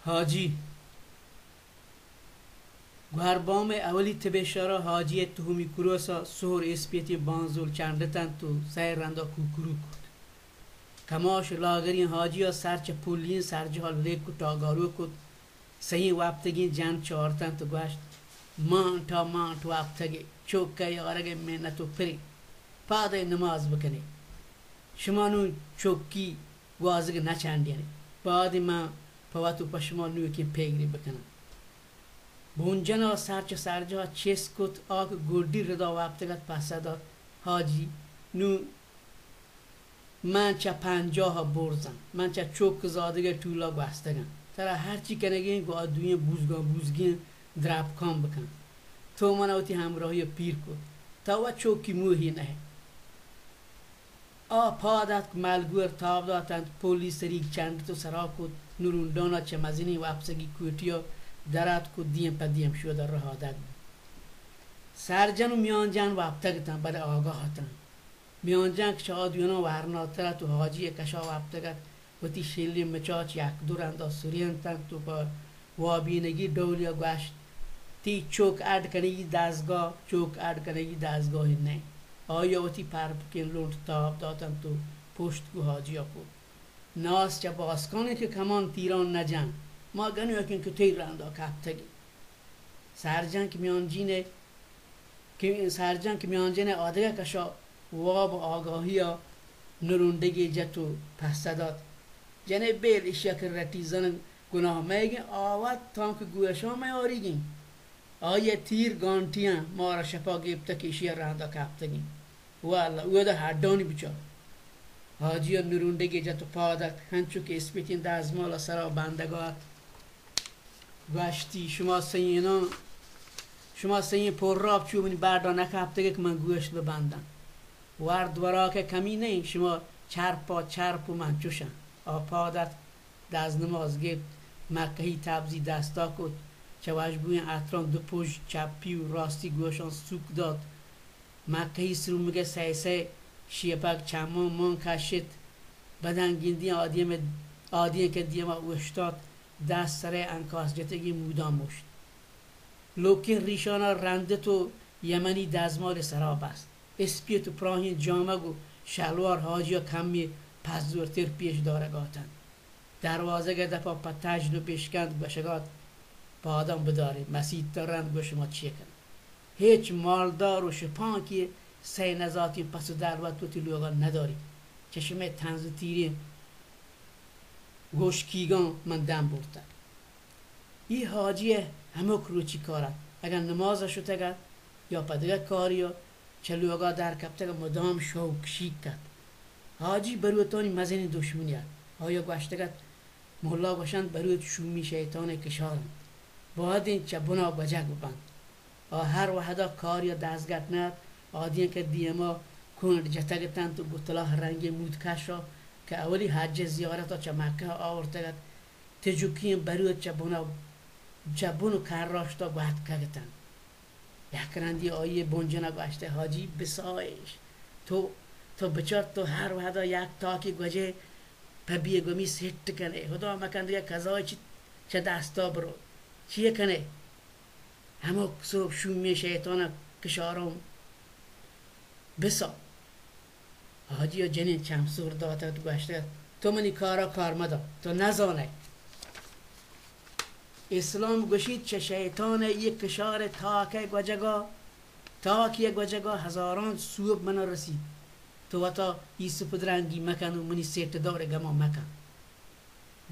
حاجی۔ گوھر بام ءِ اولی تب ءِ شر ءَ حاجی ءِ تہمی کروس ءَ سہر اسپیتیں بانزل چنڈ اتنت ءُ سئے رند ءَ کوکرو کت۔ کماش لاگریں حاجی ءَ سر چہ پلی ئیں سرجاہ ءَ لیک ءُ ٹاگارو کت۔ سئیں وپتگیں جن چارتنت ءُ گوشت، مانٹا مانٹ وپتگ ئے، چک ءِ یارگ ءِ منت ءُ پرے، پاد ءَ نماز بکن ئے۔ شما نوں چکی گوازگ نہ چنڈین ئے۔ بادیں من پہ وت ءُ پہ شما نوکیں پگرے بکناں۔ بونجن ءَ سر چہ سرجاہ ءَ چست کت، آ کہ گڈی ردا وپتگ ات، پسہ دات، حاجی، نوں من چہ پنجاہ ءَ برزاں، من چہ چک زادگ ءِ ٹول ءَ گوستگاں۔ ترا ہرچی کنگی انت، گوں آ دوئیں بوزگاں بوزگیں درپکاں بکن۔ تو من ءَ وتی ہمراہی ءَ پیر کت۔ تو وت چکی موہی نہ ئے۔ آ پاد اتک، ملگور تاب داتنت، پولی سریگ چنڈت ءُ سرا کت، نورونڈان ءَ چہ مزنیں وپسگی کوٹی ءَ در اتک ءُ دیم پہ دیم شود ءَ رہادگ بوت۔ سرجن ءُ میانجن وپتگ اتنت، بلے آگاہ اتنت۔ میانجن کہ چہ آ دوئیناں ورناتر ات ءُ حاجی ءِ کشا وپتگ ات، وتی شیلیں مچاچ یک دو رندا سرینتنت ءُ پہ وابینگی ڈولیا گوشت، تئی چک اڈ کنگی دزگاہ، چک اڈ کنگی دزگاہے نہ انت۔ آئی ءَ وتی پرپکیں لنٹ تاب داتنت ءُ پشت گوں حاجی ءَ کت۔ ناس چہ باسکان انت کہ کمان تیران نہ جنت، ما گنوکیں کہ تئی رندا کپتگیں۔ سرجن کہ میانجین ءِ، کہ سرجن کہ میانجین ءِ آدگہ کشا واب ءُ آگاہی ءَ نرونڈگے جت ءُ پسہ دات، جنئے بیل، ایشی ءَ کہ رٹی زن گناہ مئیگیں، آ وت تانکہ گوشاں میاریگیں۔ آئی ءِ تیر گانٹیاں، مارا شپا گپتہ کہ ایشی ءِ رندا کپتگیں۔ واللہ، اودا ہڈانی بچار۔ حاجی ءَ نرونڈگے جت ءُ پاد اتک، ہنچو کہ اسپیتیں دزمال ءَ سرا بندگ ءَ ات۔ گوشتی، شما سئیناں، شما سئیں پراپ چو منی بڈا نہ کپتگ کہ من گوشت بہ بنداں۔ ورد وراک ءِ کمی نہ انت، شما چرپا چرپ ءُ من چوشاں۔ آ پاد اتک، دزنماز گپت، مکہی تبزی دستا کت، چہ وشبوئیں عطراں دو پژ چپی ءُ راستی گوشاں سوک دات۔ مکہی سرومگ ءِ سئے سئے شیپگ چماں مان کشت۔ بدن گندیں آدیم ءِ، آدینک ءِ دیما اوشتات، دست سر ءِ انکاس جتگیں موداں مشت۔ لوکیں ریشانا رندت ءُ یمنی دزمال ءِ سرا بست۔ اسپیت ءُ پراہیں جامگ ءُ شلوار حاجی ءَ کمے پزورتر پیش دارگ ءَ اتنت۔ دروازگ ءِ دپ ءَ پہ تژن ءُ بشکند گوشگ ءَ ات، پاداں بدار ئے، مسیت ءَ رند گوں شما چے کناں؟ ہچ مالدار ءُ شپانکے سئے نزاتیں پس ءُ دلوت وتی لوگاں نداریت۔ چہ شمئے تنز ءُ تیریں گوشکیگاں من دم برتگ۔ اے حاجی ءِ ہمک روچی کار ات۔ اگاں نماز ءَ شتگ ات یا پہ دگہ کارے ءَ چہ لوگ ءَ در کپتگ ءُ مدام شوک شیک ات۔ حاجی بروتانی مزنیں دشمنے ات۔ آئی ءَ گوشتگ ات، ملا گوشنت، بروت شومیں شیطان ءِ کشار انت، باید انت چہ بن ءَ گوجگ بہ بنت۔ آ ہر وہد ءَ کار یا دزگٹ نہ ات، آدینک ءِ دیم ءَ کنڈ جتگ اتنت ءُ گوں تلاہ رنگیں مودکش ءَ کہ اولی حج ءِ زیارت ءَ چہ مکہ ءَ آورتگ ات، تجکیں بروت چہ بن ءَ، چہ بن ءَ کراشت ءُ گواتکگ اتنت۔ یک رندے آئی ءَ بنجن ءَ گوشت، حاجی بسائش، تو، تو بچار، تو ہر وہد ءَ یک تاکے گوجے پہ بیگمی سٹ کن ئے، ہدا مکن دگہ قضائے چہ، چہ دست ءَ برو۔ چی کن ئے؟ ہمک سہب شومیں شیطان ءِ کشاراں بسا۔ حاجی ءَ جنین چم سور دات ات، گوشت ات، تو منی کار ءَ کار مدار، تو نزان ئے۔ اسلام گوشیت، چہ شیطان ءِ یک کشار ءِ تاک ءِ گوجگ ءَ، تاک ءِ گوجگ ءَ ہزاران سوب من ءَ رسیت۔ تو وتا ایسپ ءِ درنگی مکن ءُ منی سیٹ دور ءِ گما مکن۔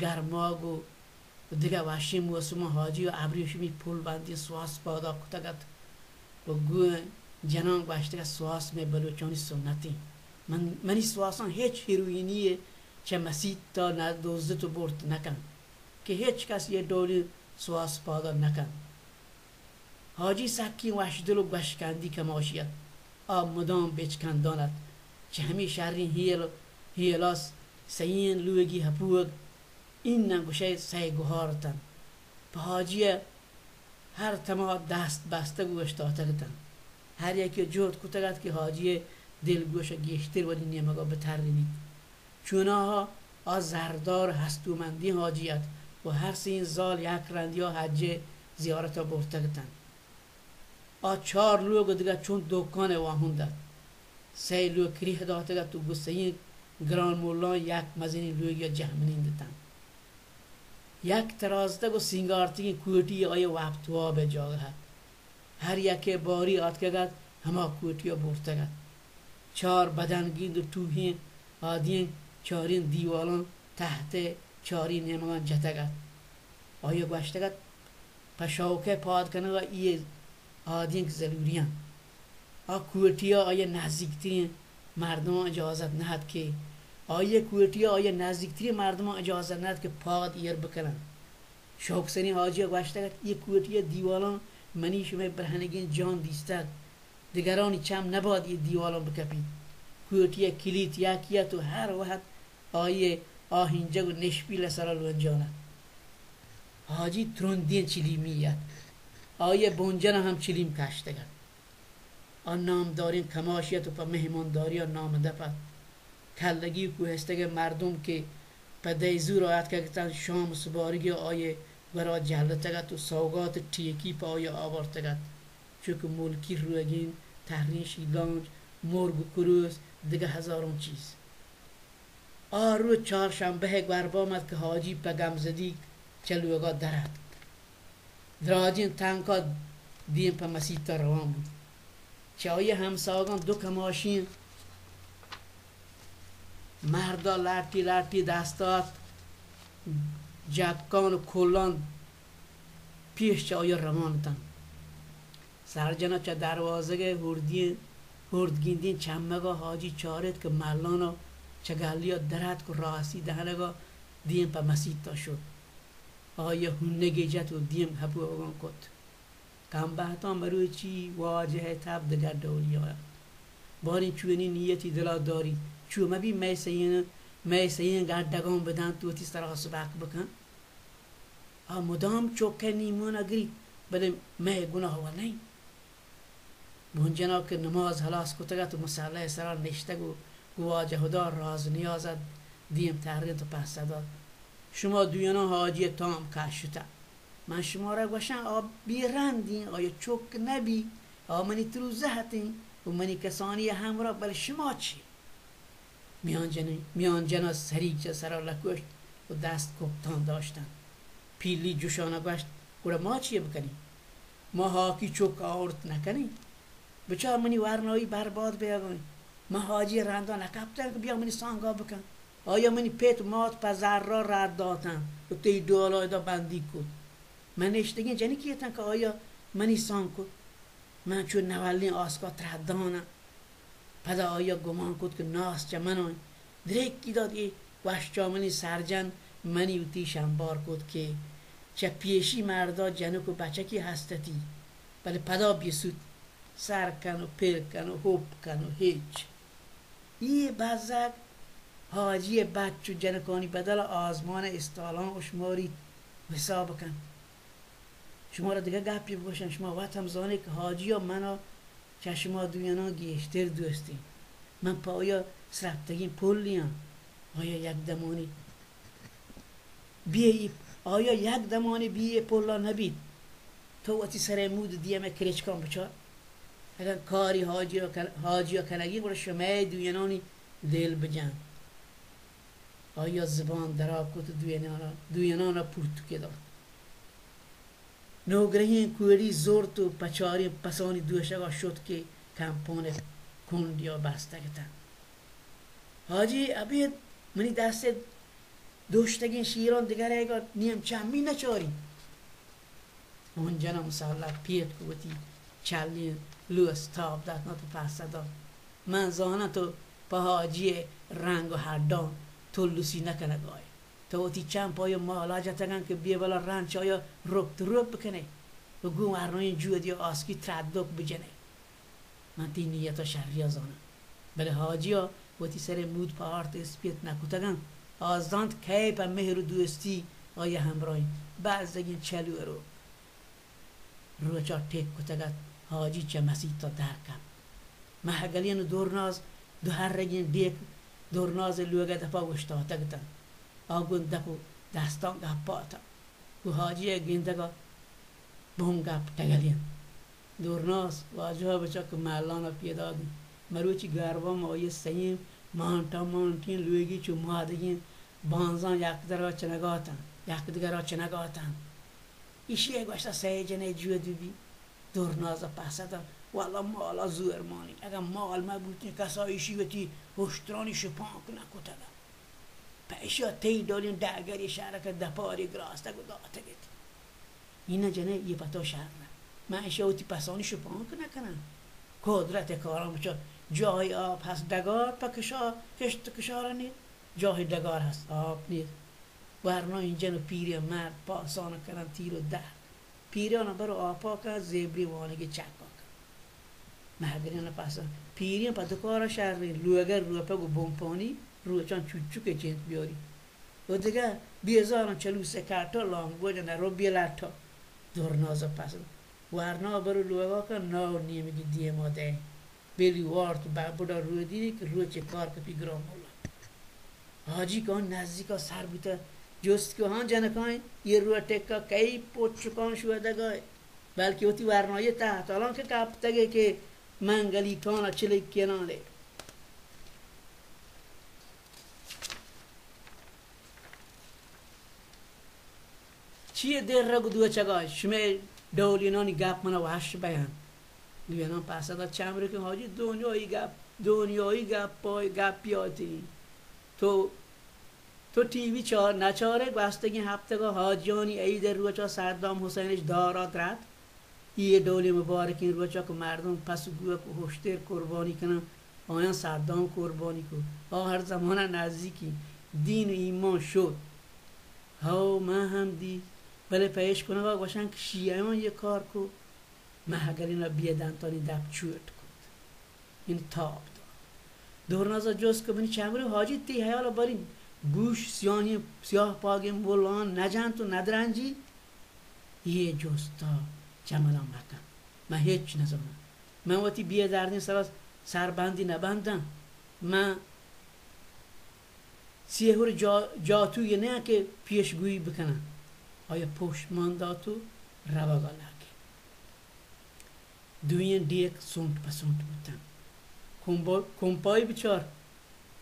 گرماگ ءُ دگہ وشیں موسماں حاجی ءَ ابریشمی پل بندیں سواس پادا کتگ ات ءُ گوں جنان گوشتگ ات، سواس مئے بلوچانی سنت انت۔ من، منی سواساں ہچ ہیروئینی یے چہ مسیت ءَ نہ دزت ءُ برت نہ کنت کہ ہچ کس اے ڈولیں سواس پادا نہ کنت۔ حاجی سکیں وشدل ءُ گوشکندی کماشی ات۔ آ مدام بچکندان ات۔ چہ ہمے شریں ہیل، ہیل ءَ سئیں لوگی ہپوگ، ایناں گوشئے سئے گہار اتنت۔ پہ حاجی ءَ ہر تما دست بستگ ءُ اوشتاتگ اتنت۔ ہر یکے ءَ جہد کتگ ات کہ حاجی ءِ دلگوش ءَ گیشتر وتی نیمگ ءَ بترینیت۔ چوناہا آ زردار ہستومندیں حاجی ات، و ہر سئیں زال یک رندیا حج ءِ زیارتا برتگ اتنت۔ آ چار لوگ و دگہ چنت دکان ءِ واہند ات۔ سئے لوگ کریہ داتگ ات و گوں سئیں گران ملاں یک مزنیں لوگیا جہمنند اتنت۔ یک ترازتگ و سینگارتگیں کوٹی آئی ءِ وپت واب ءِ جاگہ ات۔ ہر یکے باری آتکگ ات، ہما کوٹیا برتگ ات۔ چار بدن گند و ٹوہیں آدینک چاریں دیوالاں تحت ءِ چاریں نیمگاں جتگ ات۔ آئی ءَ گوشتگ ات، پہ شوق ءِ پاد کنگ ءَ اے آدینک زلوری انت۔ آ کوٹی ءَ آئی ءَ نزیکتریں مردماں اجازت نہ ات کہ، آئی ءِ کوٹی ءَ آئی ءَ نزیکتریں مردماں اجازت نہ ات کہ پاد ایر بکننت۔ شوکسریں حاجی ءَ گوشتگ ات، اے کوٹی ءِ دیوالاں منی شمئے برہنگیں جان دیستگ۔ دگرانی چم نبات اے دیوالاں بکپیت۔ کوٹی ءِ کلیت یکے ات و ہر وہد آئی ءِ آہینجگ و نشپیل ءِ سرا لونجان ات۔ حاجی ترندیں چلیمی ات۔ آئی ءِ بنجن ءَ ہم چلیم کشتگ ات۔ آ نامداریں کماشے ات و پہ مہمانداری ءَ نامدپ ات۔ کلگی و کوہستگیں مردم کہ پہ دئیزور ءَ اتکگ اتنت، شام و سبارگی ءَ آئی ءِ گورا جہلتگ ات و سوگات ءِ ٹیکی پہ آئی ءَ آورتگ ات، چو کہ ملکی روگن، تہریں شیلانچ، مرگ و کروس، دگہ ہزاراں چیز۔ آ روچ چارشنبہ ءِ گوربام ات کہ حاجی پہ گمزدیگ چہ لوگا در اتک۔ دراجیں تنکا دیم پہ مسیتا روان بوت۔ چہ آئی ءِ ہمساہگاں دو کماشیں مردا لٹی لٹی دستات جکان و کلان پیش چہ آئی ءَ روان اتنت۔ سرجن ءَ چہ دروازگ ءِ ہردگیں، ہردگندیں چمگ ءَ حاجی چارت کہ ملان ءَ چہ گلی ءَ در اتک و راستی دہنگ ءَ دیم پہ مسیت ءَ شت۔ آئی ءَ ہونگے جت و دیم ہپوگاں کت۔ کمبہتاں مروچی واجہ ءِ تب دگہ ڈولی ءَ ات۔ باریں چونیں نیتی دل ءَ داریت، چو مہ بیت مئے سئیں، مئے سئیں گڈگاں بدنت و وتی سرا سبک بکنت۔ آ مدام چک ءِ نیمون ءَ گریت، بلے مئے گناہ وا نہ انت۔ بنجن ءَ کہ نماز ہلاس کتگ ات و مصلی ءِ سرا نشتگ و گوں واجہ ہدا راز نیاز ات، دیم ترینت و پسہ دات، شما دوئیناں حاجی ءِ تام کشتگ۔ من شمارا گوشاں، آ بے رند انت، آئی ءَ چک نہ بیت، آ منی تروزہت انت و منی کسانی ءِ ہمراہ، بلے شما چے؟ میان جن، میان جن ءَ سریگ چہ سرا لکوشت و دست کپتان داشتنت۔ پیلی جوشان ءَ گوشت، گڑا ما چے بکنیں؟ ما ہاکی چک آورت نکنیں؟ بچار منی ورنایی برباد بیگا انت۔ من حاجی ءِ رندا نکپتاں کہ بیا منی سانگا بکن۔ آیا منی پت مات پہ زرا رد داتن و تئی ڈولا ادا بندیگ کت۔ من نشتگیں جنکے اتاں کہ آیا منی سانگ کت۔ من چو نولیں آسکا ترداناں۔ پدا آیا گمان کت کہ ناس چہ من انت۔ دریکی دات، اے وش چامنی سرجن منی وتی شمبار کت کہ چہ پیشی مردا جنک و بچکی ہستتی، بلے پدا بے سوت سر کن و پر کن و ہپ کن و ہچ۔ اے بزگ حاجی ءِ بچ و جنکانی بدل ءَ آزمان ءِ استالاں اشماریت و حساب کنت۔ شمارا دگہ گپے بگوشاں، شما وت ہم زانے کہ حاجی ءَ من ءَ چہ شما دوئیناں گیشتر دوست انت۔ من پہ آیا سرپتگیں پلے آں۔ آیا یک دمانے بے ای، آیا یک دمانے بے ای پلا نہ بیت؟ تو وتی سر ءِ مود دیم ءَ کرچکاں بچار۔ اگاں کاری حاجی ءَ کن، حاجی ءَ کنگی، گڑا شمئے دوئینانی دل بجن۔ آیا زبان درا کت، دوئینانا، دوئینانا پورتکے دات۔ نوگرہیں کوڑی زرت و پہ چاریں پسانی دوشگا شت کہ کمپان ءِ کنڈیا بستگ اتنت۔ حاجی، ابید منی دست ءِ دوشتگیں شیراں دگرے گا نیم چمی نہ چاری۔ اون جنم سالا پیت کو وتی چلیں لوس تاب دات نہ تو پسہ دات۔ من زاناں تو پہ حاجی ءِ رنگ و ہڈاں تو لوسی نہ کنگ آئے۔ تو وتی چم پہ آئی ءِ مالا جتگ انت کہ بے بلا رند چہ آئی ءَ رپت و روپ بکن ئے و گوں ورنائیں جودی ءَ آسکی تردک بجن ئے۔ من تئی نیت ءَ شری ءَ زاناں۔ بلے حاجی ءَ وتی سر ءِ مود پہ آرت اسپیت نہ کتگ انت۔ آ زانت کئے پہ مہر و دوستی آئی ءِ ہمراہ انت۔ بزگیں چلو ءُ روک۔ روچ ءَ ٹک کتگ ات، حاجی چہ مسیت ءَ در کپت۔ مہگلین ءُ دورناز دو ہرگیں ڈیک دورناز ءِ لوگ ءِ دپ ءَ اوشتاتگ اتنت۔ آ گوں دپ ءُ دستاں گپ ءَ اتنت۔ گوں حاجی ءِ گندگ ءَ بن گپ ٹگلینت۔ دورناز واجہ ءَ بچار کہ مہلان ءَ پیداگ انت۔ مروچی گربان ماہی ءِ سئیں مانٹاں مانٹیں لوگی چو مادگیں بانزاں یک درا چنگا اتنت، یک دگر ءَ چنگا اتنت۔ ایشی ءَ گوشتہ سئے جنے جود بہ بیت۔ دورناز ءَ پسہ دات، واللہ مالا زور مانی، اگاں مال مہ بوتیں کسا ایشی وتی ہشترانی شپانک نہ کتگ ات۔ پہ ایشی ءَ تئی ڈولیں ڈگرے شہرک ءَ دپارے گراستگ و داتگ ات۔ ایناں جنئے، اے پہ تو شر انت۔ من ایشی ءَ وتی پسانی شپانک نہ کناں۔ قدرت ءِ کاراں بچار، جاہے آپ ہست ڈگار پہ کشا-، کشت و کشار ءَ نیست، جاہے ڈگار ہست آپ نیست۔ ورنا این جن و پیریں مرد پاسان کنن تیر و دار۔ پیران ءَ برو آپا کن، زیبری وانگی چکا کن۔ مہگریان ءَ پسہ، پیریں پہ دو کار ءَ شریں، لوگ ءِ روپگ و بمپانی، روچاں چوچک ءِ جند بیاری۔ و دگہ بیزاراں چلوس ءِ کٹ و لانگوج ءَ نہ رو بے لٹ ءَ۔ دورناز ءَ پسہ، ورنا برو لوگا کن، ناہ و نیمگی دیما دئے۔ بیلی وارت و ببڈا رودینی کہ روچے کار کپی گران مولا۔ حاجی کہ آں نزیکا سر بوتہ، جست کہ ہاں جنکائیں، اے رو ٹکا کئی پچکاں شودگائے، بلکہ وتی ورنایے تحت الان کہ کپتگے کہ منگلی کانا چلک کنانے۔ چیے در رگ و دوچگا، شمئے ڈولینانی گپ منا وش بیان۔ دوینان پسہ دات، چمرکیں حاجی، دنیایی گپ، دنیایی گپ، پای گپی آتنی۔ تو، تو ٹی وی چار، نچارے گوستگیں ہفتگا حاجیانی عید روچا صدام حسینش دارا درات؟ اے ڈولیں مبارکیں روچا کہ مردم پس و گوک و ہشتر قربانی کنن، آیان صدام قربانی کو۔ آ ہر زمانہ نزیکی دین و ایمان شد۔ ہو، من ہم دی، بلے پہ اشکنگا گوشن کہ شیعیان یہ کار کو۔ مہگلینا بے دنتانی دپ چوٹ کت۔ یعنی تاب دات۔ دورنازا جست کہ منی چمرو حاجی، تئی حیالا بری گوش سیاہیں، سیاہ پاگیں ملان نجنت و ندرنجی؟ اے جستا چہ منا مکن۔ من ہچ نزاناں۔ من وتی بے دردیں سرا سربندی نبنداں۔ من سیہر جا-، جاتویے نیاں کہ پیشگوئی بکناں۔ آیا پشت مان دات و روگا لگت۔ دوئیں ڈیک سنٹ پہ سنٹ بوتاں۔ کمبا-، کمپائی بچار،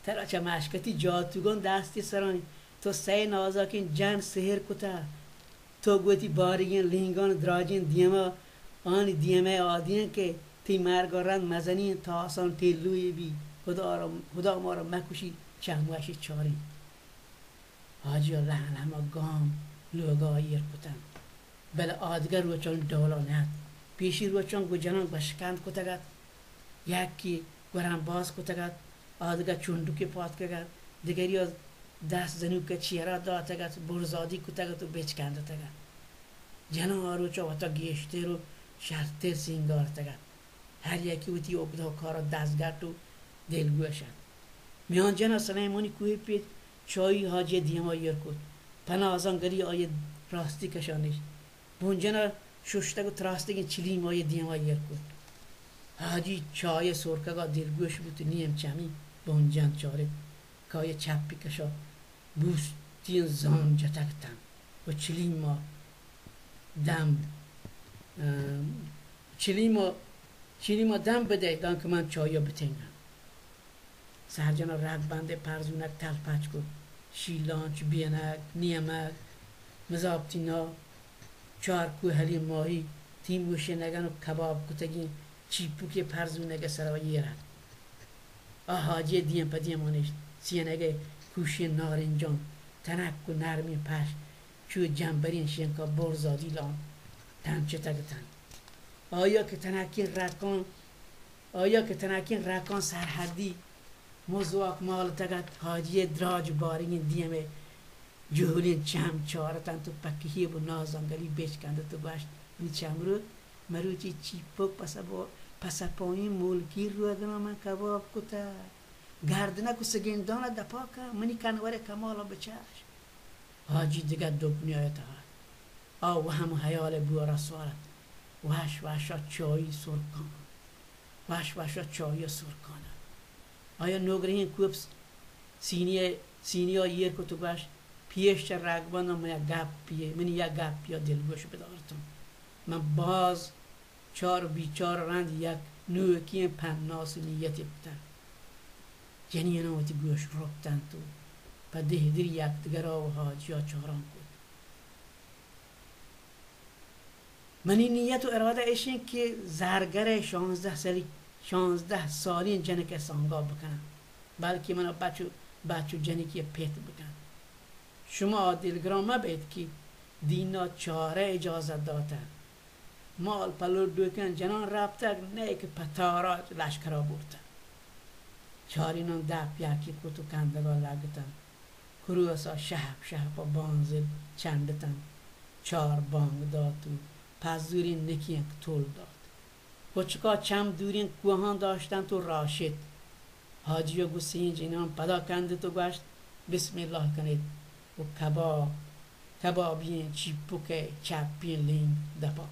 ترا چہ مشکتی جاتوگاں دستی سرائیں۔ تو سئے نازاکیں جن سحر کتا۔ تو گوں وتی باریگیں لینگان دراجیں دیما آنی دیمئے آدینک ئے، تئی مرگا رند مزنیں تاساں ٹیلویے بی۔ ہدا را، ہدا مارا مکشی، چم وشی چاریں۔ حاجیا لہن ہما گام لوگا ایر کتنت۔ بلے آدگہ روچانی ڈولا نہ ات۔ پیشی روچاں گوں جنان گوشکند کتگ ات۔ یکے گوران باز کتگ ات، آدگہ چنڈکے پاتکگ ات، دگریا دست زنوک ء چیرا داتگ ات، برزادی کتگ ات و بچکندتگ ات۔ جنان آ روچا وتا گیشتر و شرتر سینگارتگ ات۔ ہر یکے وتی اگدہ و کارا دزگٹ و دلگوش ات۔ میان جنا سلیمانی کوہی پیچ چائی حاجی دیما ایر کت۔ پہ نازانگری آئی راستی کشا نشت۔ بونجن ء ششتگ و تراستگیں چلیم آئی ء دیما ایر کت۔ حاجی چاہ ء سرکگ ء دلگوش بوت، نیم چمی بونجن چارت کہ آئی ء چپی کش ء بوستیں زام جتگ اتنت و چلیم ء دم، ء، چلیم ء، چلیم ء دم بدئے دانکہ من چاہی ء بتنگاں۔ سہرجان ء رگ بند ء پرزونگ تلپچ کت۔ شیلانچ، بینگ، نیمگ، مزاپتی ناہ، چار کوہلیں ماہی، تیمگوشینگن و کباب کتگیں چیپکے پرزونگ ء سرا ایر ات۔ آ حاجی ء دیم پہ دیم ء نشت۔ سینگ ء کوشیں نارنجاں تنک و نرمیں پش چو جمبریں شینکا برزادی لان تنچتگ اتنت۔ آیا کہ تنکیں رکاں، آیا کہ تنکیں رکاں سرحدی مزواک مالتگ ات، حاجی ء دراج بارگیں دیم ء جہلیں چم چارتنت و پہ کہیب و نازانگلی بچکندت و گوشت، منی چمرود، مروچی چیپک پسہ با-، پسہ پائیں مولکی روگناں من کباب کتگ۔ گردنک و سگندان ء دپا کن، منی کنور ء کمال ء بچش۔ حاجی دگہ دگنیا ء تہا ات۔ آ وہم و ہیال ء بوارا سوار ات۔ وش وشا چاہی سرکان ات۔ وش وشا چاہی ء سرکان ات۔ آیا نوگرہیں کوپ سینی ء، سینی ء ایر کت و گوشت، پیش چہ رگبنداں من یک گپے، منی یک گپے ءَ دلگوش بدارتاں۔ من باز چار و بیچار رند یک نوکیں پناس و نیتے کتگ۔ جنیناں وتی گوش رپتنت و پہ دہدری یکدگرا و حاجیا چاران کت۔ منی نیت و ارادہ اش انت کہ زرگرئے شانزدہ سالی، شانزدہ سالیں جنکئے سانگا بکناں، بلکیں منا بچ و، بچ و جنکے پت بکنت۔ شما دلگران مبیت کہ دینا چارہ اجازت داتگ۔ مال پہ لڈوکیں جنان رپتگ، نئے کہ پہ تاراج لشکرا برتگ۔ چاریناں دپ یکے کت و کندگا لگتنت۔ کروسا شہپ شہپا بانزل چنڈتنت۔ چار بانگ دات و پزوریں نکینک تول دات۔ کچکا چم دوریں کوہاں داشتنت و راشت۔ حاجیا گوں سینج انان پدا کندت و گوشت، بسم اللہ کنیت و کباب، کبابیں چیپکئے چپیں لینگ دپا۔